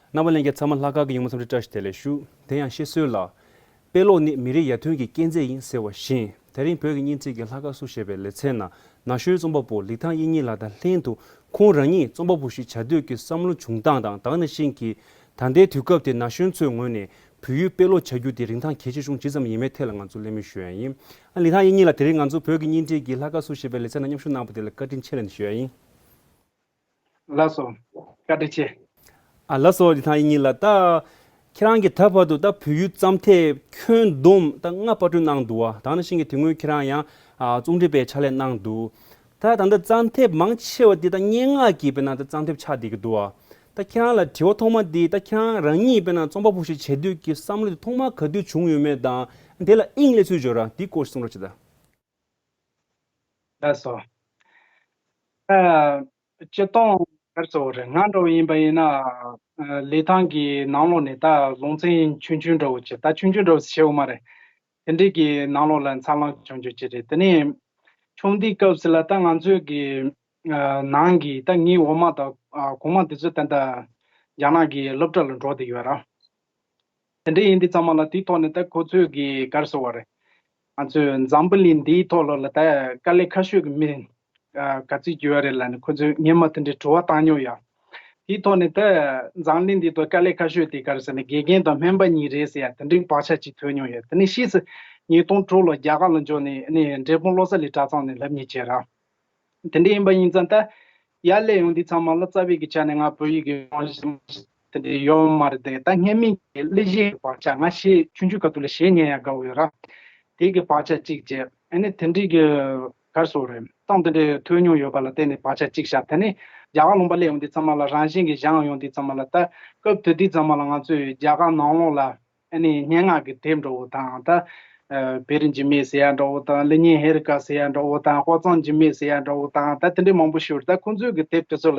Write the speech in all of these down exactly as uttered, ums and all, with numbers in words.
རྣམ་པ་ལྷན་རྒྱས་ཚང་མ་ལྷག་དཀར་གྱི་ཡུལ་མོ་འཚམས་འདྲི་བཀྲ་ཤིས་བདེ་ལེགས་ཞུ། དེ་ཡང་བཤད་སྲོལ་ལ། དཔེ་ཀློག་ནི་མི་རིགས་ཡར་ཐོན་གྱི་རྐྱེན་རྩིས་ཡིན་ཟེར་བ་བཞིན། དེ་རིང་བོད་ཀྱི་བརྙན་འཕྲིན་གྱི་ལྷག་དཀར་སུ་ཞེས་པའི་ལེ་ཚན་ནང་ན་གཞོན་རྩོམ་པ་པོ་ལི་ཐང་དབྱིག་གཉེན་ལགས་དང་ལྷན་དུ། ཁོང་རང་ཉིད་རྩོམ་པ་པོ་ཞིག་བྱ་འདོད་ཀྱི་བསམ་བློ་བྱུང་སྟངས་དང་། ད་ག་ནང་བཞིན་གྱི་ད་ལྟའི་དུས་སྐབས་དེ་ན་གཞོན་ཚོའི་ངོས་ནས་བོད་ཡིག་དཔེ་ཀློག་བྱ་རྒྱུ་དེ་རིན་ཐང་གལ་ཆེ་ཆུང་ཇི་ཙམ་ཡིན་མིན་ཐད་ལ་ང་ཚོ་གླེང་མོལ་ཞུ་ཡ་ཡིན། ཨ། ལི་ཐང་དབྱིག་གཉེན་ལགས། དེ་རིང་ང་ཚོ་བོད་ཀྱི་བརྙན་འཕྲིན་གྱི་ལྷག་དཀར་སུ་ཞེས་པའི་ལེ་ཚན་ནང་མཉམ་ཞུགས་གནང་བ་དེ་ལ་བཀའ་དྲིན་ཆེ་ལབ་ནས་ཞུ་ཡ་ཡིན། ལགས་སོ། བཀའ་དྲིན་ཆེ། ཨ། ལགས་སོ། ལི་ཐང་དབྱིག་གཉེན་ལགས། ད་ཁྱེད་རང་གིས་ད་བར་དུ་ད་བོད་ཡིག་རྩོམ་དེབ་ཁྱོན་བསྡོམས་ད་ལྔ་པར་སྐྲུན་གནང་འདུག་བ། ད་ག་ནང་བཞིན་གྱི་དེ་སྔོན་ཁྱེད་རང་ཡང་ཨ་རྩོམ་སྒྲིག་པའི་ཕྱག་ལས་གནང་འདུག་ད་ད་ལྟ་རྩོམ་དེབ་མང་ཆེ་བ་འདི་ད་སྙན་ངག་གི་དཔེར་ན་ད་རྩོམ་དེབ་ཆགས་བསྡད་ཀྱི་འདུག་བ། ད་ཁྱེད་རང་ལ་དྲི་བ་ཐོག་མ་འདི། ད་ཁྱེད་རང་རང་ཉིད་དཔེར་ན་རྩོམ་པ་པོ་ཞིག་བྱེད་འདོད་ཀྱི་བསམ་བློ་དེ་ཐོག་མ་ག་དུས་བྱུང་ཡོད་མེད་དང་། དེ་ལ་དབྱིངས་སླེབས་ཚུལ་སྦྱོར་བ་འདི་སྐོར་གསུང་རོགས་བྱེད་ད། ལགས་སོ། ཨ། སྤྱིར་བཏང་ག་རེ་ཟེར་དགོས་རེད། ང་འདྲ་བོ་ཡིན་པ་ཡིན་ན། ཨ། ལི་ཐང་གི་ནང་ལོགས་ནས་ད་སློབ་ཚན་ཆུང་ཆུང་འདྲ་བོ་ཅིག་ད་ཆུང་ཆུང་འདྲ་བོ་ཞིག་བྱེད་འོས་མ་རེད། དེ་འདྲའི་གི་ནང་ལོགས་ལ་འཚར་ལོངས་བྱུང་རྒྱུ་ཅིག་རེད། དེ་ནས་ཆུང་དུས་སྐབས་སུ་ལ་ད་ང་ཚོའི་གི་ཨ་ནང་གི་ད་ངའི་འོག་མ་དང་། ཨ། གོང་མ་དེ་ཚོ་ད་ལྟ་རྒྱ་ནག་གི་སློབ་གྲྭ་ལ་འགྲོ་བསྡད་ཡོད་ར། དེ་འདྲ་ཡིན་དུས་ཙམ་པ་ལ་དེའི་ཐོག་ནས་ད་ཁོ་ཚོས་གི་ག་རེ་ཟེར་དགོས་རེད། ང་ཚོའི་འཛམ་བུ་གླིང་འདིའི་ཐོག་ལ་ལ་ད་དཀའ་ལས་ཁག་ཤོས་ཀྱི་མི། ཨ། ག་ཚོད་ཅིག་ཡོད་རེད་ལབ་ནས་ཁོ་ཚོས་སྔོན་མ་དེ་འདྲའི་དྲི་བ་བཏང་མྱོང་ཡ། དེའི་ཐོག་ནས་ད་འཛམ་གླིང་འདིའི་ཐོག་དཀའ་ལས་ཁག་ཤོས་དེ་ག་རེ་ཟེར་ན་དགེ་རྒན་དང་སྨན་པ་གཉིས་རེད་ཟེར་ཡ་དེ་འདྲའི་བག་ཆགས་ཅིག་ཐོན་མྱོང་ཡ། དེ་ནས་ཕྱིས་སུ་ཉིས་སྟོང་དྲུག་ལོ་རྒྱ་གར་ལ་འབྱོར་ནས་ནས་འབྲས་སྤུངས་བློ་བཟང་ལི་གྲྭ་ཚང་ནས་སློབ་གཉེར་བྱས་ར། དེ་འདྲ་ཡིན་པ་ཡིན་ཙང་ད་ཡར་སླེབས་ཡོང་དུས་ཙམ་པ་ལ་རྩ་བའི་གི་ཆ་ནས་ང་བོད་ཡིག་གི་རྨང་གཞི་དེ་འདྲ་ཡོད་མ་རེད་དེ། ད་སྔོན་མའི་གི་གླུ་གཞས་ཀྱི་བག་ཆགས། ང་གཞས་ཆུང་ཆུང་སྐབས་དུས་ལ་གཞས་ཉན་ཡ་དགའ་བོ་ཡོད་ར། དེ་གི་བག་ཆགས་གཅིག་བྱས། ཨ་ནི་དེ་འདྲའི་གི་ག་རེ་ཟེར་དགོས་རེད། གཏམ་དེ་འདྲའི་ཐོས་མྱོང་ཡོད་པ་ལ་བརྟེན་ནས་བག་ཆགས་གཅིག་བཞག་དེ་ནས་རྒྱ་གར་ལུང་པ་སླེབས་ཡོང་དུས་ཙམ་པ་ལ་རང་བཞིན་གྱིས་སྦྱངས་ཡོང་དུས་ཙམ་པ་ལ། ད་སྐབས་དེ་དུས་ཙམ་པ་ལ་ང་ཚོས་རྒྱ་གར་ནང་ལོགས་ལ་ཨ་ནི་སྙན་ངག་གི་དེབ་འདྲ་བོ་དང་། ད་ཨ་བེ་རི་འཇིགས་མེད་ཟེར་ཡ་འདྲ་བོ་དང་། གླུ་སྙན་ཧེ་རུ་ཀ་ཟེར་ཡ་འདྲ་བོ་དང་། དཔག་བསམ་འཇིགས་མེད་ཟེར་ཡ་འདྲ་བོ་དང་། ད་དེ་འདྲའི་མང་པོ་ཞིག་ཡོད་རེད། ད་ཁོང་ཚོའི་གི་དེབ་དེ་ཚོ་ལ་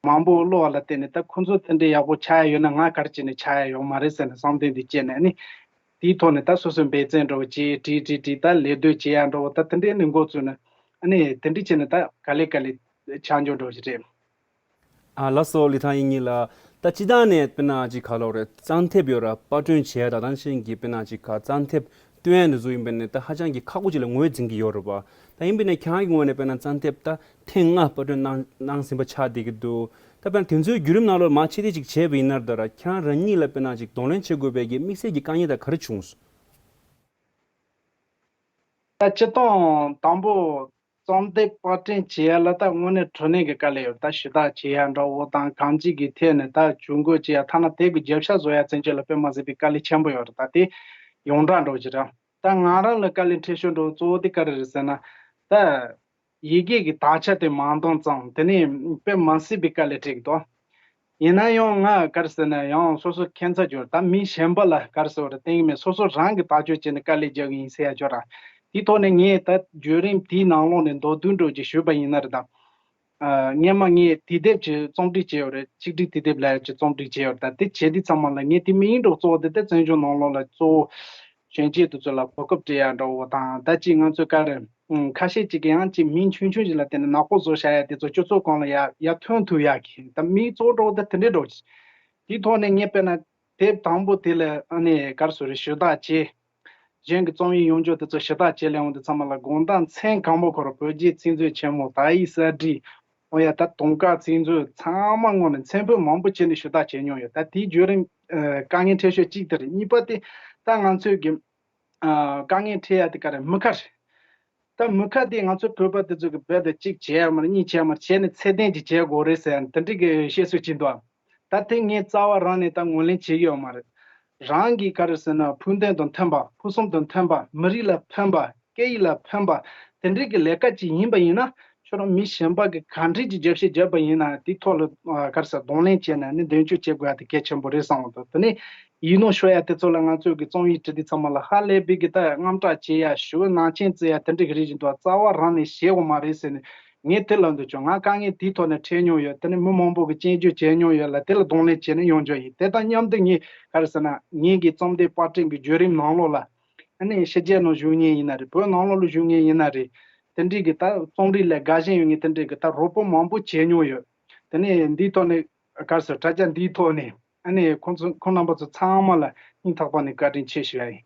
མང་པོ་ཀློག་པ་ལ་བརྟེན་ནས། ད་ཁོང་ཚོ་དེ་འདྲའི་ཡག་པོ་ཆགས་ཡ་ཡོད་ན་ང་ག་རེ་བྱས་ནས་ཆགས་ཡ་ཡོད་མ་རེད་ཟེར་ནས་བསམ་དོན་དེ་སྐྱེས་ནས། ཨ་ནི་དེའི་ཐོག་ནས་ད་སོ་སོའི་འབད་བརྩོན་འདྲ་བོ་བྱས། བྲིས་བྲིས་བྲིས། ད་ལད་ཟློས་བྱེད་ཡ་འདྲ་བོ། ད་དེ་འདྲའི་ནས་འགོ་བཙུགས་ནས། ཨ་ནི་དེ་འདྲ་བྱས་ནས་ད་ག་ལེ་ག་ལེ་ཆགས་འགྱོ་འདྲ་བོ་ཞིག་རེད། ཨ། ལགས་སོ། ལི་ཐང་དབྱིག་གཉེན་ལགས། ད་སྤྱིར་བཏང་ནས་དཔེར་ན་ཅིག་ག་ལབ་དགོས་རེད། རྩོམ་དེབ་ཡོད་ར། པར་སྐྲུན་བྱས། ད་ནང་བཞིན་གྱི་དཔེར་ན་ཅིག་ག་རྩོམ་དེབ་བཏོན་ཡ་འདི་ཚོ་ཡིན་པ་ཡིན་ན་ད་ཧ་ཅང་གི་ཁག་པོ་ཅིག་ལ་ངོས་འཛིན་གྱི་ཡོད་རེད་པ། ད་ཡིན་པ་ཡིན་ན་ཁྱེད་རང་གི་ངོས་ནས་དཔེར་ན་རྩོམ་དེབ་ད་ཐེངས་ལྔ་པར་སྐྲུན་གནང་གནང་ཟིན་པ་ཆགས་བསྡད་ཀྱི་འདུག་ད་དཔེར་ན་དེ་ཚོའི་བརྒྱུད་རིམ་ནང་ལོགས་མར་ཕྱིར་བལྟས་ཅིག་བྱས་པ་ཡིན་ན། ད་ར་ཁྱེད་རང་རང་ཉིད་ལ་དཔེར་ན་ཅིག་གདོང་ལེན་བྱེད་དགོས་པའི་གི་དམིགས་བསལ་གྱི་དཀའ་ངལ་ད་ག་རེ་བྱུང་སོང་། ད་སྤྱིར་བཏང་དང་པོ་རྩོམ་དེབ་པར་སྐྲུན་བྱེད་ཡ་ལ་ད་དངོས་གནས་དྲང་གནས་ཀྱི་དཀའ་ལས་ཡོད། ད་ཞུ་དག་བྱེད་ཡ་འདྲ་བོ་དང་། གང་ཅིའི་གི་ཐད་ནས་ད་ཇུས་འགོད་བྱེད་ཡ། ཐ་ན་དེབ་ཀྱི་རྒྱབ་ཤ་བཟོ་ཡ་ཚུན་ཆད་ལ་དཔེ་མ་སྲིད་པའི་དཀའ་ལས་ཆེན་པོ་ཡོད་རེད། ད་དེ་ཡོངས་གྲགས་འདྲ་བོ་ཅིག་རེད། ད་ང་རང་ལ་དཀའ་ལས་འཕྲད་ཤོས་འདྲ་བོ་གཙོ་བོ་དེ་ག་རེ་རེད་ཟེར་ན། ད་ཡི་གེ་གི་དག་ཆ་དེ་མང་དང་ཙང་དེ་ནས་དཔེ་མ་སྲིད་པའི་དཀའ་ལས་འཕྲད་ཀྱི་འདུག་ཡིན་ན་ཡང་ང་ག་རེ་ཟེར་ན་ཡང་སོ་སོ་ཁྱད་མཚར་གྱུར། ད་མི་གཞན་པ་ལ་ག་རེ་ཟེར་བ་རེད་བསྟན་གྱི་མེད། སོ་སོ་རང་གིས་ཐག་གཅོད་བྱས་ནས་དཀའ་ལས་རྒྱག་གི་ཡིན་ཟེར་ཡ་ཅིག་ཡོད་ར། དེའི་ཐོག་ནས་ངས་ད་བརྒྱུད་རིམ་དེའི་ནང་ལོགས་ནས་མདོར་བསྡུས་འདྲ་བོ་ཅིག་ཞུས་པ་ཡིན་ན་རེད་ད། ཨ། སྔོན་མ་ངས་དུས་དེབ་ཅིག་རྩོམ་སྒྲིག་བྱས་ཡོད་རེད། ཆིག་སྒྲིལ་དུས་དེབ་ལབ་ཡ་ཅིག་རྩོམ་སྒྲིག་བྱས་ཡོད་རེད་ད། དེ་བྱེད་དུས་ཙམ་པ་ལ་ངས་དེ་དམིགས་ཡུལ་འདྲ་བོ་གཙོ་བོ་དེ་ད་བཙན་བྱོལ་ནང་ལོགས་ལ་གཙོ་བོ་གཞོན་སྐྱེས་དེ་ཚོ་ལ་གོ་སྐབས་སྤྲད་ཡ་འདྲ་བོ་དང་། ད་ཅིག་ང་ཚོས་ག་རེ། ཨང་། ཁ་ཤས་ཅིག་གིས་ཡང་ཅིག་མིང་ཆུང་ཆུང་ཞིག་ལ་བརྟེན་ནས་ནག་པོ་བཟོ་བཞག་ཡ་དེ་ཚོ་སྤྱི་ཚོགས་སྒང་ལ་ཡར་ཡར་ཐོན་ཐུབ་ཡག་གི་ད་མིང་གཙོ་བོ་འདྲ་བོ་ད་དེ་འདྲའི་འདྲ་བོ་ཅིག་དེའི་ཐོག་ནས་ངས་དཔེར་ན་དེབ་དང་པོ་དེ་ལ་ཨ་ནི་ག་རེ་ཟེར་རེད། ཞུ་དག་བྱས། གཞན་གྱི་རྩོམ་ཡིག་ཡོང་རྒྱུ་དེ་ཚོ་ཞུ་དག་བྱས་ལས་འོང་དུས་ཙམ་པ་ལ་དགོང་དག་མཚན་གང་པོ་ཁོ་རང་བོད་རྒྱའི་ཚིག་མཛོད་ཆེན་མོ། དག་ཡིག་གསར་བསྒྲིགས། འོ་ཡ། ད་དུང་དཀར་ཚིག་མཛོད། ཚང་མ་སྔོན་ནས་མཚན་ཕུད་མང་པོ་བྱས་ནས་ཞུ་དག་བྱས་མྱོང་ཡོད། ད་དེའི་བརྒྱུད་རིམ། ཨ། དཀའ་ངལ་འཕྲད་ཤོས་གཅིག་དེ་རེད། གཉིས་པ་དེ་ད་ང་ཚོས་ཀྱི། ཨ། དཀའ་ངལ་འཕྲད་ཡ་དེ་ག་རེ། མི་ཁ་རེད། ད་མི་ཁ་དེ་ང་ཚོ་བོད་པ་དེ་ཚོ་གི་རྦད་དེ་གཅིག་བྱས་ཡ་མ་རེད། གཉིས་བྱས་མ་རེད། བྱས་ནས་ཚད་ལྡན་ཅིག་བྱེད་དགོས་རེད་ཟེར་ཡ་དེ་འདྲ་གི་བཤད་སྲོལ་ཅིག་འདུག་ད་དེ་ངས་རྩ་བ་རང་ནས་ད་ངོས་ལེན་བྱེད་ཀྱི་ཡོད་མ་རེད། རང་གི་ག་རེ་ཟེར་ན་ཕུགས་འདུན་དང་མཐུན་པ། ཕུགས་བསམ་དང་མཐུན་པ། མི་རིགས་ལ་ཕན་པ། སྐད་ཡིག་ལ་ཕན་པ། དེ་འདྲའི་གི་ལས་ཀ་ཅིག་ཡིན་པ་ཡིན་ན། ཁྱོད་རང་མི་གཞན་པ་གི་ག་འདྲའི་གི་རྒྱབ་བཤད་བརྒྱབ་པ་ཡིན་ན་དེའི་ཐོག་ལ། ཨ། ག་རེ་ཟེར། གདོང་ལེན་བྱས་ནས་ནི་མདུན་སྐྱོད་བྱེད་དགོས་ཡ་དེ་གལ་ཆེན་པོ་རེད་བསམ་གྱི་འདུག་དེ་ནས་ཡིག་ནོར་ཤོར་ཡ་དེ་ཚོ་ལ་ང་ཚོས་གི་རྩོམ་ཡིག་བྲིས་དུས་ཙམ་པ་ལ་ཧ་ལས་པའི་གི་ད་དངངས་སྐྲག་བྱེད་ཡ། ཞེ་པོ་ནང་ཆེན་བརྩི་ཡ་དེ་འདྲ་གི་རིགས་ཅིག་འདུག་རྩ་བ་རང་ནས་བྱེད་དགོས་མ་རེད་ཟེར་ནས་ངས་དེ་ལབ་འདོད་བྱུང་། ང་དཀའ་ངལ་དེའི་ཐོག་ནས་འཕྲད་མྱོང་ཡོད། དེ་ནས་མི་མང་པོ་གི་སྐྱོན་བརྗོད་བྱས་མྱོང་ཡོད་ལ། དེ་ལ་གདོང་ལེན་བྱས་ནས་ཡོང་རྒྱུ་ཡིན། དེ་དང་མཉམ་དུ་ངས་ག་རེ་ཟེར་ན་ངེད་ཀྱི་རྩོམ་དེབ་པར་སྐྲུན་གྱི་བརྒྱུད་རིམ་ནང་ལོགས་ལ། ཨ་ནི་ཕྱི་རྒྱལ་ནང་བཞུགས་མཁན་ཡིན་ན་རེད། བོད་ནང་ལོགས་ལ་བཞུགས་མཁན་ཡིན་ན་རེད། དེ་འདྲའི་གི་ད་རྩོམ་རིག་ལ་དགའ་ཞེན་ཡོད་མཁན་དེ་འདྲའི་གི་ད་རོགས་པ་མང་པོ་བྱས་མྱོང་ཡོད། དེ་ནས་འདིའི་ཐོག་ནས་ག་རེ་ཟེར། དྲ་རྒྱ་འདིའི་ཐོག་ནས་ ཨ་ནི་ཁོང་ཚོ་ཁོང་རྣམ་པ་ཚོ་ཚང་མ་ལ་སྙིང་ཐག་པ་ནས་བཀའ་དྲིན་ཆེ་ཞུ་ཡ་ཡིན།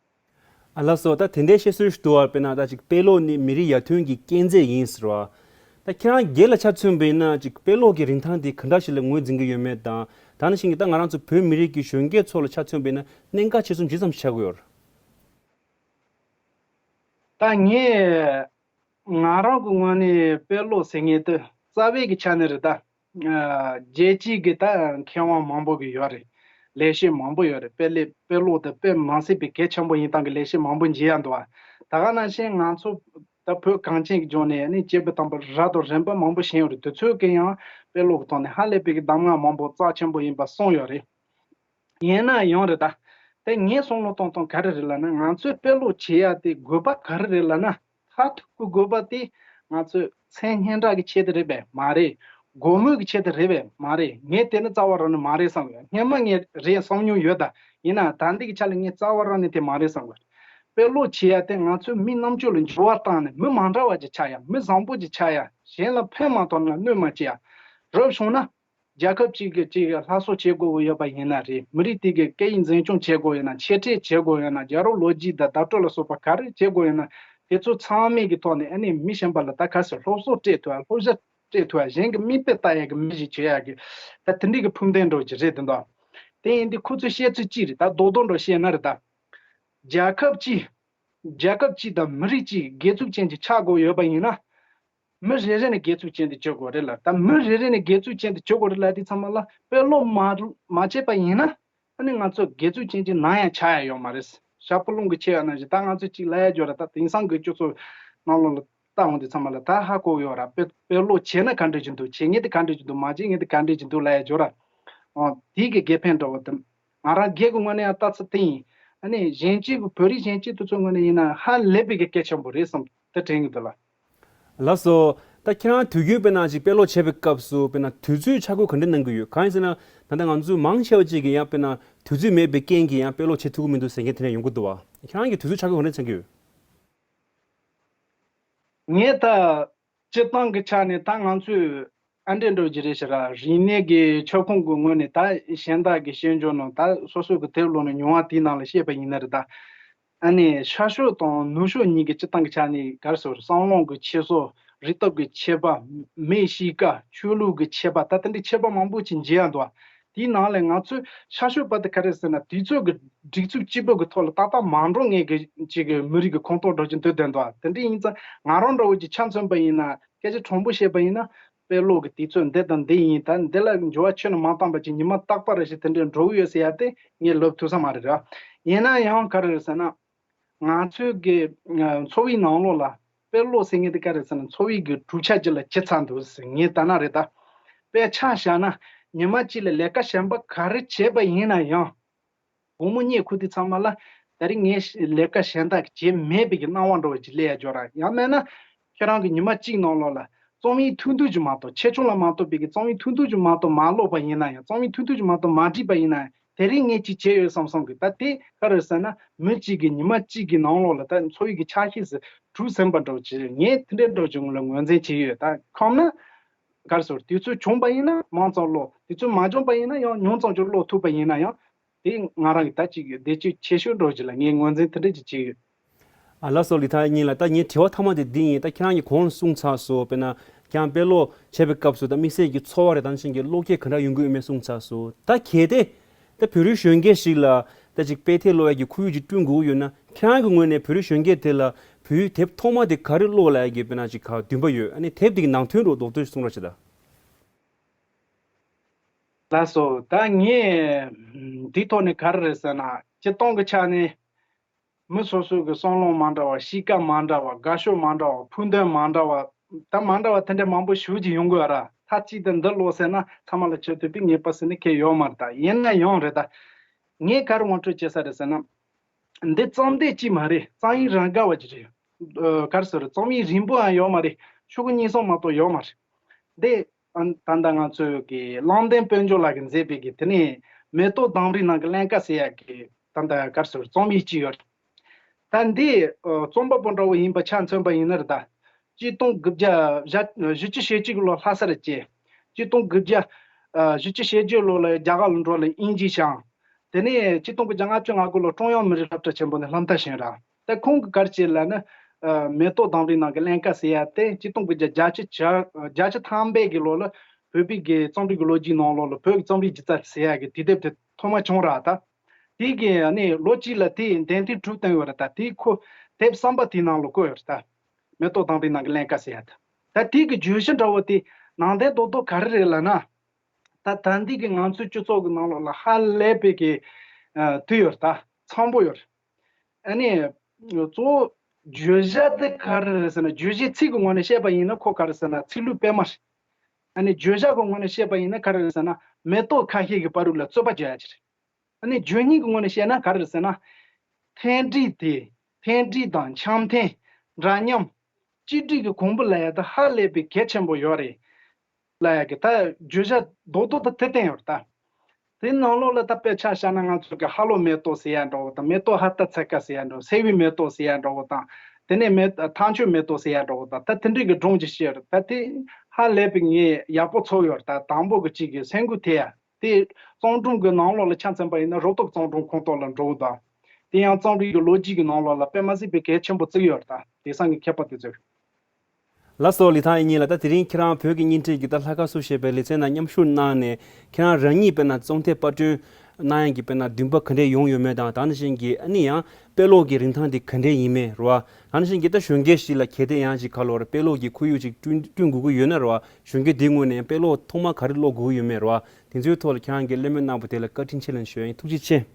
ཨ་ལགས་སོ། ད་དེ་འདྲའི་བཤད་སྲོལ་ཞིག་འདུག་བ། དཔེར་ན་ད་ཅིག་དཔེ་ཀློག་ནི་མི་རིགས་ཡར་ཐོན་གྱི་རྐྱེན་རྫས་ཡིན་ཟེར་བ། ད་ཁྱེད་རང་སྒེར་ལ་ཆ་མཚོན་པ་ཡིན་ན་ཅིག་དཔེ་ཀློག་གི་རིན་ཐང་དེ་ག་འདྲ་ཞིག་ལ་ངོས་འཛིན་གྱི་ཡོད་མེད་དང་། ད་ནང་བཞིན་གྱི་ད་ང་རང་ཚོ་བོད་མི་རིགས་ཀྱི་གཞོན་སྐྱེས་ཚོ་ལ་ཆ་མཚོན་པ་ཡིན་ན་གནད་འགག་ཆེ་ཆུང་ཇི་ཙམ་ཞིག་ཆགས་ཀྱི་ཡོད་རེད། ད་ངས་ང་རང་གི་ངོས་ནས་དཔེ་ཀློག་ཟེར་མཁན་དེ་རྩ་བའི་གི་ཆ་ནས་རེད་ད། ཨ། རྒྱལ་སྤྱིའི་གི་ད་མཁས་དབང་མང་པོ་གི་ཡོད་རེད། ལེགས་བཤད་མང་པོ་ཡོད་རེད། དཔེ་ལེ་དཔེ་ཀློག་དེ་དཔེ་མ་སྲིད་པའི་གལ་ཆེན་པོ་ཡིན་སྟངས་ཀྱི་ལེགས་བཤད་མང་པོ་མཇལ་ཡ་འདུག་བ། ད་ག་ནང་བཞིན་ང་ཚོ་ད་བོད་གངས་ཅན་གྱི་ལྗོངས་ནས་ནི་སྐྱེས་བུ་དམ་པ་རབ་དང་རིམ་པ་མང་པོ་བཞེངས་ཡོད་རེད། དེ་ཚོས་ཀྱིས་ཡང་དཔེ་ཀློག་གི་ཐོག་ནས་ཧ་ལས་པའི་གི་གདམས་ངག་མང་པོ་རྩ་ཆེན་པོ་ཡིན་པ་གསུངས་ཡོད་རེད། ཡིན་ན་ཡང་རེད་ད། དེ་ངས་བསམ་བློ་གཏོང་སྟངས་ག་རེ་རེད་ལབ་ན། ང་ཚོས་དཔེ་ཀློག་བྱེད་ཡ་དེ་དགོས་པ་ག་རེ་རེད་ལབ་ན། མཐར་ཐུག་གི་དགོས་པ་དེ་ང་ཚོས་མཚན་སྙན་གྲགས་ཀྱི་ཆེད་དུ་རེད་པས་མ་རེད། སྒོར་མོ་གི་ཆེད་དུ་རེད་པས་མ་རེད། ངས་དེ་ནི་རྩ་བ་རང་ནས་མ་རེད་བསམ་ཡོད། སྔོན་མ་ངས་རེད་བསམ་མྱོང་ཡོད་ད། ཡིན་ན་ད་འདི་གི་ཆ་ལ་ངས་རྩ་བ་རང་ནས་དེ་མ་རེད་བསམ་གི། དཔེ་ཀློག་བྱེད་ཡ་དེ་ང་ཚོའི་མི་རྣམ་དཔྱོད་ལ་འགྱུར་བ་བཏང་ནས་མི་མ་འདྲ་བ་ཅིག་ཆགས་ཡ། མི་བཟང་པོ་ཅིག་ཆགས་ཡ། གཞན་ལ་ཕན་མ་ཐོགས་ན་གནོད་མ་བྱེད་ཡ། རབ་བྱུང་ན། རྒྱལ་ཁབ་ཅིག་གི་ཅིག་སླར་གསོ་བྱེད་དགོས་ཀྱི་ཡོད་པ་ཡིན་ན་རེད། མི་རིགས་དེ་གི་སྐད་ཡིག་འཛིན་སྐྱོང་བྱེད་དགོས་ཡོད་ན། འཆད་ཁྲིད་བྱེད་དགོས་ཡོད་ན། རྒྱལ་རབས་ལོ་རྒྱུས་དང་བརྡ་སྤྲོད་ལ་སོགས་པ་ག་རེ་བྱེད་དགོས་ཡོད་ན། དེ་ཚོ་ཚང་མའི་གི་ཐོག་ནས་ཨ་ནི་མི་གཞན་པ་ལ་ད་ག་ཟེར། སློབ་གསོ་སྤྲད་ཐུབ་ཡ། སློབ་གསོ་སྤྲད་ཐུབ་ཡ། གཞན་གྱི་མིག་དཔེ་ལྟ་ཡ་གི་མི་ཞིག་བྱེད་ཡ་གི་ད་དེ་འདྲའི་གི་ཕུགས་འདུན་འདྲ་བོ་ཅིག་རེད་དེ་འདུག་དེ་ཡིན་དུས་ཁོ་ཚོས་བཤད་ཚུལ་གཅིག་རེད། ད་རྡོག་རྡོག་འདྲ་བོ་བཤད་ན་རེད་ད། རྒྱལ་ཁབ་ཅིག་རྒྱལ་ཁབ་ཅིག་དང་མི་རིགས་ཅིག་དགེ་ཚུལ་ཅན་ཅིག་ཆགས་དགོས་ཡོད་པ་ཡིན་ན། མི་རེ་རེ་ནས་དགེ་ཚུལ་ཅན་དུ་གྱུར་དགོས་རེད་ལ། ད་མི་རེ་རེ་ནས་དགེ་ཚུལ་ཅན་དུ་གྱུར་དགོས་རེད་ལ། དེ་ཚང་མ་ལ་དཔེ་ཀློག་མ་མ་བྱས་པ་ཡིན་ན། ཨ་ནི་ང་ཚོ་དགེ་ཚུལ་ཅན་གྱི་ནམ་ཡང་ཆགས་ཡ་ཡོད་མ་རེད། ཞག་པོ་རླུང་གིས་ཆད་ཡ་ནང་བཞིན། ད་ང་ཚོས་གཅིག་ལབ་ཡ་འབྱོར་ར། ད་དེང་སང་གི་སྤྱི་ཚོགས་ནང་ལོགས་ལ་ལྟ་འོང་དུས་ཚང་མ་ལ་ད་ཧ་གོ་ཡོད་ར། དཔེ་དཔེ་ཀློག་བྱས་ན་ག་འདྲ་ཅིག་འདུག་བྱེད་མཁན་དེ་ག་འདྲ་ཅིག་འདུག་མ་བྱེད་མཁན་དེ་ག་འདྲ་ཅིག་འདུག་ལབ་ཡ་འབྱོར་ར། ཨོ། དེ་གི་དགེ་ཕན་འདྲ་བོ་དེ། ང་རང་སྒེར་གྱི་ངོས་ནས་ཡང་ལྟ་ཚུལ་དེ་ཡིན། ཨ་ནི་གཞན་གཅིག་གི་བོད་རིགས་གཞན་གཅིག་དེ་ཚོའི་ངོས་ནས་ཡིན་ན་ཧ་ལས་པའི་གི་གལ་ཆེན་པོ་རེད་བསམ་དེ་དྲན་གྱི་འདུག་ལ། ལགས་སོ། ད་ཁྱེད་རང་དུས་རྒྱུན་དཔེར་ན་ཅིག་དཔེ་ཀློག་བྱེད་པའི་སྐབས་སུ་དཔེར་ན་དུས་ཚོད་ཆ་བགོས་ག་འདྲ་གནང་གི་ཡོད། གང་ཡིན་ཟེར་ན་ད་ལྟ་ང་ཚོའི་མང་ཆེ་བ་ཅིག་གིས་ཡང་དཔེར་ན་དུས་ཚོད་མེད་པའི་རྐྱེན་གྱིས་ཡང་དཔེ་ཀློག་བྱེད་ཐུབ་ཀྱི་མི་འདུག་ཟེར་མཁན་དེ་འདྲ་ཡོང་གི་འདུག་བ། ཁྱེད་རང་གིས་དུས་ཚོད་ཆ་བགོས་ག་འདྲ་གནང་གི་ཡོད། ངས་ད་སྤྱིར་བཏང་གི་ཆ་ནས་ད་ང་ཚོས་ཨ་འདྲས་འགྲོ་གི་རེད་ཤག་ར། རིག་གནས་ཀྱི་ཁྱབ་ཁོངས་ཀྱི་ངོས་ནས་ད་གཞན་དག་གི་ཤེས་འཇོན་ནང་ད་སོ་སོ་གི་དེབ་ཀློག་ནས་མྱོང་བ་དེའི་ནང་ལ་བཤད་པ་ཡིན་ན་རེད་ད། ཨ་ནི་ཤར་ཕྱོགས་དང་ནུབ་ཕྱོགས་གཉིས་ཀྱི་སྤྱིར་བཏང་གི་ཆ་ནས་ག་རེ་ཟེར། བསམ་བློ་གི་འཁྱེར་སོ། རིག་སྟོབས་ཀྱི་ཁྱད་པར། མིའི་གཤིས་ཀ། ཆོས་ལུགས་ཀྱི་ཁྱད་པར། ད་དེ་འདྲའི་ཁྱད་པར་མང་པོ་ཅིག་འབྱེད་ཡ་འདུག་བ། དེའི་ནང་ལས་ང་ཚོས་ཤར་ཕྱོགས་པ་དེ་ག་རེ་ཟེར་ན། དུས་ཚོད་ཀྱི་སྒྲིག་ཚུལ་གཅིག་པོ་གི་ཐོག་ལ་ཏག་ཏག་མ་འགྲོ་མཁན་གྱི་ཅིག་གི་མི་རིགས་ཀྱི་ཁོངས་གཏོགས་འདྲ་ཅིག་འདུག་བསྡད་འདུག་བ། དེ་འདྲ་ཡིན་ཙང་ང་རང་འདྲ་བོ་ཅིག་ཆ་མཚོན་པ་ཡིན་ན། སྐད་ཆ་དྲང་པོ་བཤད་པ་ཡིན་ན། དཔེ་ཀློག་གི་དུས་ཚོད་འདི་དང་འདི་ཡིན། ད་འདི་ལ་འགྱུར་བ་ཁྱོན་ནས་མ་བཏང་པ་ཅིག་ཉི་མ་རྟག་པ་རེ་ཞིག་དེ་འདྲའི་འགྲོ་གི་ཡོད་ཟེར་ཡ་དེ་ངས་ལབ་ཐུབ་ས་མ་རེད་ར། ཡིན་ན་ཡང་ག་རེ་རེད་ཟེར་ན། ང་ཚོའི་གི་ཨ་འཚོ་བའི་ནང་ལོགས་ལ་དཔེ་ཀློག་ཟེར་མཁན་དེ་ག་རེ་ཟེར་ན། འཚོ་བའི་གི་གྲུབ་ཆ་ཅིག་ལ་གྱུར་ཚར་འདུག་ཟེར་ངས་ལྟ་ན་རེད་ད། དཔེ་ཆ་བཞག་ན་ཉི་མ་གཅིག་ལ་ལས་ཀ་གཞན་པ་ག་རེ་བྱས་པ་ཡིན་ན་ཡང་། དགོང་མོ་གཉིད་ཁུག་དུས་ཚང་མ་ལ་ད་རིང་ངས་ལས་ཀ་གཞན་དག་བྱས་མེད་པའི་གི་སྣང་བ་འདྲ་བོ་ཅིག་སླེབས་ཡ་འཇོག་ར། ཡང་མིན་ན་ཁྱེད་རང་གི་ཉི་མ་གཅིག་ནང་ལོགས་ལ་རྩོམ་ཡིག་ཐུང་ཐུང་ཅིག་མ་གཏོགས། ཆེ་ཆུང་ལ་མ་གཏོགས་པའི་གི་རྩོམ་ཡིག་ཐུང་ཐུང་ཅིག་མ་གཏོགས་མ་ཀློག་པ་ཡིན་ན་ཡང་། རྩོམ་ཡིག་ཐུང་ཐུང་ཅིག་མ་གཏོགས་མ་བྲིས་པ་ཡིན་ན་ཡང་། དེ་རིང་ངས་ཅིག་བྱས་ཡོད་བསམ་བསམ་གི། ད་དེ་ག་རེ་ཟེར་ན། མི་གཅིག་གི་ཉི་མ་གཅིག་གི་ནང་ལོགས་ལ་ད་འཚོ་བའི་གི་ཆ་ཤས་སུ་གྲུབ་ཟིན་པ་འདྲ་བོ་ཅིག་རེད། ངས་དེ་འདྲའི་འདྲ་བོ་ཅིག་ངོས་ལ་ངོས་འཛིན་བྱས་ཡོད། ད་ཁོམ་ན། ག་རེ་ཟེར། དུས་ཚོད་བྱུང་པ་ཡིན་ན་མང་ཙམ་ཀློག་དུས་ཚོད་མ་བྱུང་པ་ཡིན་ན་ཡང་ཉུང་ཙམ་ཅིག་ཀློག་ཐུབ་པ་ཡིན་ན་ཡང་། དེ་ང་རང་གི་ད་ཅིག་བདེ་སྐྱིད་ཆེ་ཤོས་འདྲ་བོ་ཅིག་ལ་ངས་ངོས་འཛིན་དེ་འདྲ་ཅིག་བྱས་ཡོད། ཨ། ལགས་སོ། ལི་ཐང་གཉིས་ལགས། ད་ངའི་དྲི་བ་མཐའ་མ་དེ་འདི་ཡིན། ད་ཁྱེད་རང་གིས་གོང་གསུངས་ཚར་སོང་། དཔེར་ན་ཁྱེད་རང་དཔེ་ཀློག་བྱེད་པའི་སྐབས་སུ་ད་དམིགས་བསལ་གྱི་ཚོར་བ་རེ་དང་ཅན་གྱི་བློ་སྐྱེད་ག་འདྲ་ཡོང་གི་ཡོད་མེད་གསུངས་ཚར་སོང་། ད་གལ་ཏེ། ད་བོད་རིགས་གཞོན་སྐྱེས་ཤིག་ལ་ད་ཅིག་དཔེ་དེབ་ཀློག་ཡག་གི་ཁོར་ཡུག་ཅིག་བསྐྲུན་དགོས་ཀྱི་ཡོད་ན། ཁྱེད་རང་གི་ངོས་ནས་བོད་རིགས་གཞོན་སྐྱེས་དེ་ལ་བོད་ཡིག་དེབ་ཐོག་མ་དེ་ག་རེ་ཀློག་ལབ་ཡག་གི་དཔེར་ན་ཅིག་ག་འདུན་པ་ཡོད། ཨ་ནི་དེབ་དེ་གི་ནང་དོན་རོགས་རྡོག་ཏོ་གསུང་རོགས་བྱེད་ད། ལགས་སོ། ད་ངས་འདིའི་ཐོག་ནས་ག་རེ་རེད་ཟེར་ན། སྤྱིར་བཏང་གི་ཆ་ནས་མི་སོ་སོ་གི་བསམ་བློ་མ་འདྲ་བ། གཤིས་ཀ་མ་འདྲ་བ། དགའ་ཕྱོགས་མ་འདྲ་བ། ཕུགས་འདུན་མ་འདྲ་བ། ད་མ་འདྲ་བ་དེ་འདྲ་མང་པོ་ཞེ་པོ་ཅིག་ཡོང་གི་ཡོད་ར། མཐའ་གཅིག་ཏུ་འདི་ཀློག་ཟེར་ན་ཚང་མ་ལ་བྱེད་ཐུབ་པའི་ངེས་པ་ཟེར་ནས་གང་ཡང་ཡོད་མ་རེད། ད་ཡིན་ན་ཡང་རེད་ད། ངས་ག་རེ་ངོ་སྤྲོད་བྱེད་ས་རེད་ཟེར་ན། འདི་རྩོམ་དེབ་ཅིག་མ་རེད། རྩོམ་ཡིག་རང་ག་བ་ཅིག་རེད། ཨ། ག་རེ་ཟེར། རྩོམ་ཡིག་རིང་པོའང་ཡོད་མ་རེད། ཕྲུ་གུ་གཉིས་གསུམ་མ་གཏོགས་ཡོད་མ་རེད། འདི། ཨ། ད་ལྟ་ང་ཚོའི་གི་གླང་ལྡན་དཔལ་འབྱོར་ལགས་ཀྱིས་མཛད་པའི་གི་དེ་ནས་མེ་ཏོག་ལྡུམ་རའི་ནང་གི་ཀླན་ཀ་ཟེར་ཡག་གི་ད་ལྟ་ག་རེ་ཟེར། རྩོམ་ཡིག་ཅིག་ཡོད་རེད། ད་འདི། ཨ། རྩོམ་པ་པོ་འདྲ་བོ་ཡིན་པ་ཆ་མཚོན་པ་ཡིན་ན་རེད་ད། གཅིག་སྟོང་དགུ་བརྒྱ་བཞི་བཅུ་ཞེ་གཅིག་ལོ་ལྷ་སར་སྐྱེས། གཅིག་སྟོང་དགུ་བརྒྱ་ ཨ་བཞི་བཅུ་ཞེ་བརྒྱད་ལོ་ལ་རྒྱ་གར་ལ་འགྲོ་ལ་དབྱིན་ཇི་སྦྱངས། དེ་ནས་ཆིག་སྟོང་དགུ་བརྒྱ་ལྔ་བཅུ་ང་དགུ་ལོ་ཀྲུང་དབྱང་མི་རིགས་སློབ་གྲྭ་ཆེན་པོ་ནས་སློབ་མཐར་ཕྱིན་ར། ད་ཁོང་གིས་ག་རེ་བྱས་ལབ་ན། ཨ་མེ་ཏོག་དང་པོའི་ནང་གི་ཀླན་ཀ་ཟེར་ཡ་དེ་ཆིག་སྟོང་དགུ་བརྒྱ་བརྒྱད་ཅུ་གྱ་བརྒྱད་ཅུ་ཐམ་པའི་གི་ལོ་ལ་བོད་པའི་གི་རྩོམ་རིག་གི་ལོ་རྒྱུས་ནང་ལོགས་ལ་བོད་ཀྱི་རྩོམ་རིག་སྒྱུ་རྩལ་ཟེར་ཡ་གི་དུས་དེབ་དེ་ཐོག་མ་བྱུང་ར། ད་དེའི་གི་ཨ་ནི་ལོ་གཅིག་ལ་དེ་འདོན་ཐེངས་དྲུག་བཏོན་ཡོད་ར། ད་དེའི་ཁོ་དེབ་གསུམ་པ་དེའི་ནང་ལ་བཀོད་ཡོད་ར། ད་མེ་ཏོག་དང་པོའི་ནང་གི་ཀླན་ཀ་ཟེར་ཡ་ད། ད་དེའི་གི་བརྗོད་གཞི་འདྲ་བོ་དེ་ནང་དོན་རྡོག་རྡོག་ག་རེ་རེད་ལབ་ན། ད་ད་འདི་གི་ང་ཚོའི་སྤྱི་ཚོགས་ཀྱི་ནང་ལོགས་ལ་ཧ་ལས་པའི་གི་ཨ་དུས་ཡོད་རེད། ད་འཚམ་པོ་ཡོད་རེད། ཨ་ནི་གཙོ་བོ་བརྗོད་བྱ་དེ་ག་རེ་རེད་ཟེར་ན། བརྗོད་བྱའི་ཚིག་གི་ངོས་ནས་བཤད་པ་ཡིན་ན་ཁོ་ག་རེ་ཟེར་ན་ཚིག་ལྷུག་སྤེལ་མ་རེད། ཨ་ནི་བརྗོད་བྱ་གི་ངོས་ནས་བཤད་པ་ཡིན་ན་ག་རེ་རེད་ཟེར་ན། མེ་ཏོག་ཁ་ཤས་ཀྱི་བར་དུ་ལ་རྩོད་པ་བརྗོད་ཡ་ཅིག་རེད། ཨ་ནི་བརྗོད་སྙིང་གི་ངོས་ནས་བཤད་ན་ག་རེ་རེད་ཟེར་ན། མཐུན་སྒྲིལ་དེ། མཐུན་སྒྲིལ་དང་འཆམ་མཐུན། འདྲ་མཉམ། གཅིག་སྒྲིལ་གྱི་གོང་བུ་ལབ་ཡ་དེ་ཧ་ལས་པའི་གལ་ཆེན་པོ་ཡོད་རེད་ལབ་ཡ་གི་ད་བརྗོད་བྱ་རྡོག་རྡོག་ཏུ་དེ་བསྟན་ཡོད་རེད་ད། དེའི་ནང་ལོགས་ལ་ད་དཔེ་ཆ་བཞག་ན་ང་ཚོ་གི་ཧ་ལོ་མེ་ཏོག་ཟེར་ཡ་འདྲ་བོ་དང་། མེ་ཏོག་ཧ་ཏ་ཚ་ཀ་ཟེར་ཡ་འདྲ་བོ། སེ་བའི་མེ་ཏོག་ཟེར་ཡ་འདྲ་བོ་དང་། དེ་ནས་མེ་ཐང་ཆུ་མེ་ཏོག་ཟེར་ཡ་འདྲ་བོ་དང་། ད་དེ་འདྲའི་གི་སྒྲུང་ཅིག་བཤད་རེད། ད་དེ་ཧ་ལས་པའི་ངས་ཡག་པོ་ཚོར་ཡོད་རེད། ད་དང་པོ་གི་གཅིག་གི་སེམས་འགུལ་ཐེབས་ཡ། དེ་རྩོམ་སྒྲུང་གི་ནང་ལོགས་ལ་ཆ་མཚོན་པ་ཡིན་ན་རོ་ཏོག་རྩོམ་སྒྲུང་ཁོངས་གཏོགས་ལ་འགྲོ་བ་དང་། དེ་ཡང་རྩོམ་རིག་གི་ལོ་རྒྱུས་ཀྱི་ནང་ལོགས་ལ་དཔེ་མ་སྲིད་པའི་གལ་ཆེན་པོ་བརྩི་གི་ཡོད་རེད། ད་དེང་སང་གི་མཁས་པ་དེ་ཚོས། ལགས་སོ། ལི་ཐང་དབྱིག་གཉེན་ལགས། ད་དེ་རིང་ཁྱེད་རང་བོད་ཀྱི་བརྙན་འཕྲིན་གྱི་ད་ལྷ་ཁ་སུ་ཞེས་པའི་ལེ་ཚན་ནང་མཉམ་ཞུགས་གནང་ནས། ཁྱེད་རང་རང་ཉིད་དཔེར་ན་རྩོམ་ཐེངས་པར་སྐྲུན་གནང་ཡག་གི་དཔེར་ན་འདུན་པ་ག་འདྲས་ཡོང་ཡོད་མེད་དང་། དེ་ནང་བཞིན་གྱི་ཨ་ནི་ཡང་དཔེ་ཀློག་གི་རིན་ཐང་དེ་ག་འདྲས་ཡིན་མིན་རེད་བ། དེ་ནང་བཞིན་གྱི་ད་གཞོན་སྐྱེས་ཤིག་ལ་གལ་ཏེ་ཡང་ཅིག་ག་ལོར་དཔེ་ཀློག་གི་ཁོར་ཡུག་ཅིག་བསྐྲུན་བསྐྲུན་དགོས་ཀྱི་ཡོད་ན་རེད་བ། གཞོན་སྐྱེས་དེའི་ངོས་ནས་དཔེ་ཀློག་ཐོག་མ་ག་རེ་ཀློག་དགོས་ཀྱི་ཡོད་མེད་རེད་བ། དེ་ཚོའི་ཐོག་ལ་ཁྱེད་རང་གིས་གླེང་མོལ་གནང་བ་དེ་ལ་བཀའ་དྲིན་ཆེ་ལབ་ཞུ་ཡ་ཡིན། ཐུགས་རྗེ་ཆེ།